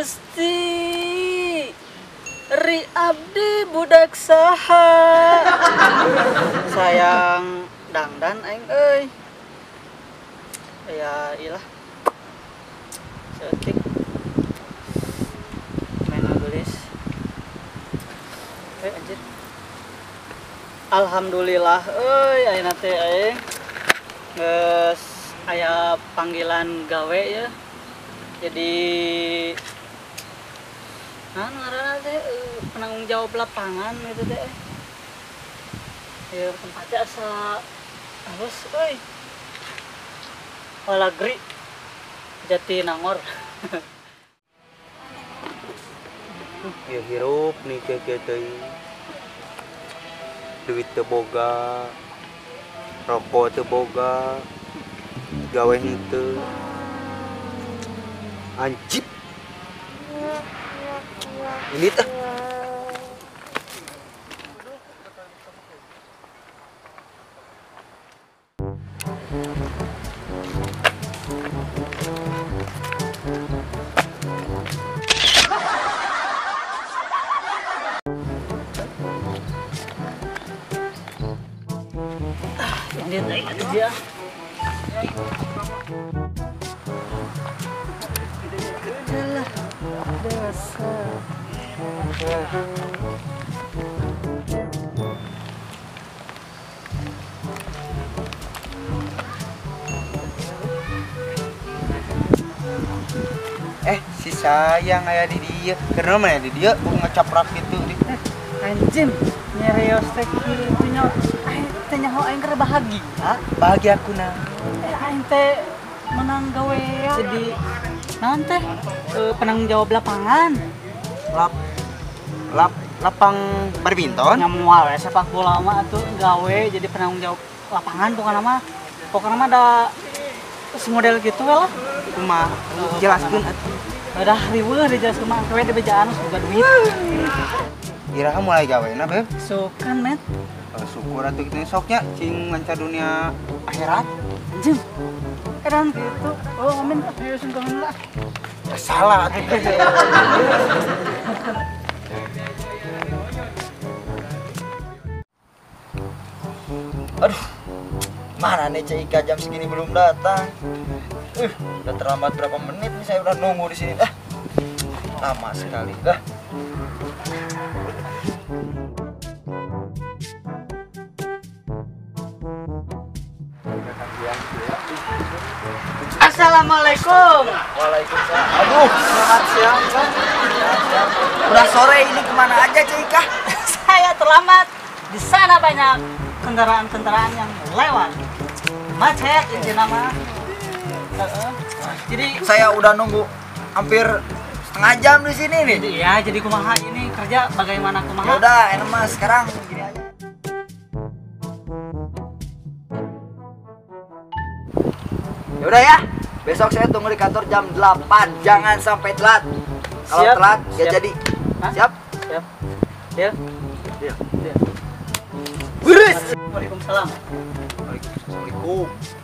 Gusti ri abdi budak saha sayang dangdan aing euy. Ya ilah seetik main gelis. Anjir. Alhamdulillah euy ayeuna teh aing geus aya panggilan gawe ya. Jadi nah ngaranna teh penanggung jawab lapangan gitu teh. Ya tempatnya asa halus euy. Walagri Jatinangor. Ya hirup nih kayak teuing. Duit teu boga, rokok teu boga, gawe henteu. Anjib. Ini teh. Ini naik aja. Si sayang aya di dieu. Karena mana di dieu ngecaprak gitu. Anjing, nyerios teh kitu nya. Aing teh nyaho aing keur bahagia. Bahagia kuna. Aing teh menang gawe jadi naon teh penanggung jawab lapangan. Lapang badminton? Nya moal we sepak bola mah atuh gawe jadi penanggung jawab lapangan pokona mah. Pokona mah da semodel gitu we lah. Kumaha? Jelaskeun atuh. Udah riweuh dijelaskeun mah we dibejaan geus boga duit. Iraha mulai gawena, Beb? Sukan, met. Syukur atuh kitu sok nya cing lancar dunia akhirat. Anjing. Edan gitu. Oh, amin. Ayo sungkeun lah. Salah atuh. Aduh. Mana nih Cik Ika jam segini belum datang? Udah terlambat berapa menit nih saya udah nunggu di sini. Lama sekali. Dah. Assalamualaikum. Waalaikumsalam. Aduh, selamat siang, Bang. Udah sore ini kemana aja, Cik Ika? Saya terlambat. Di sana banyak kendaraan-kendaraan yang lewat. Macet intinya mah. Jadi saya udah nunggu hampir setengah jam di sini nih. Iya, jadi kumaha ini kerja bagaimana kumaha? Ya udah, enak mas sekarang gini aja. Ya udah ya. Besok saya tunggu di kantor jam 8. Jangan sampai telat. Kalau telat ya jadi. Hah? Siap? Siap. Ya. Ya. Ya. Beres. Waalaikumsalam. Waalaikumsalam.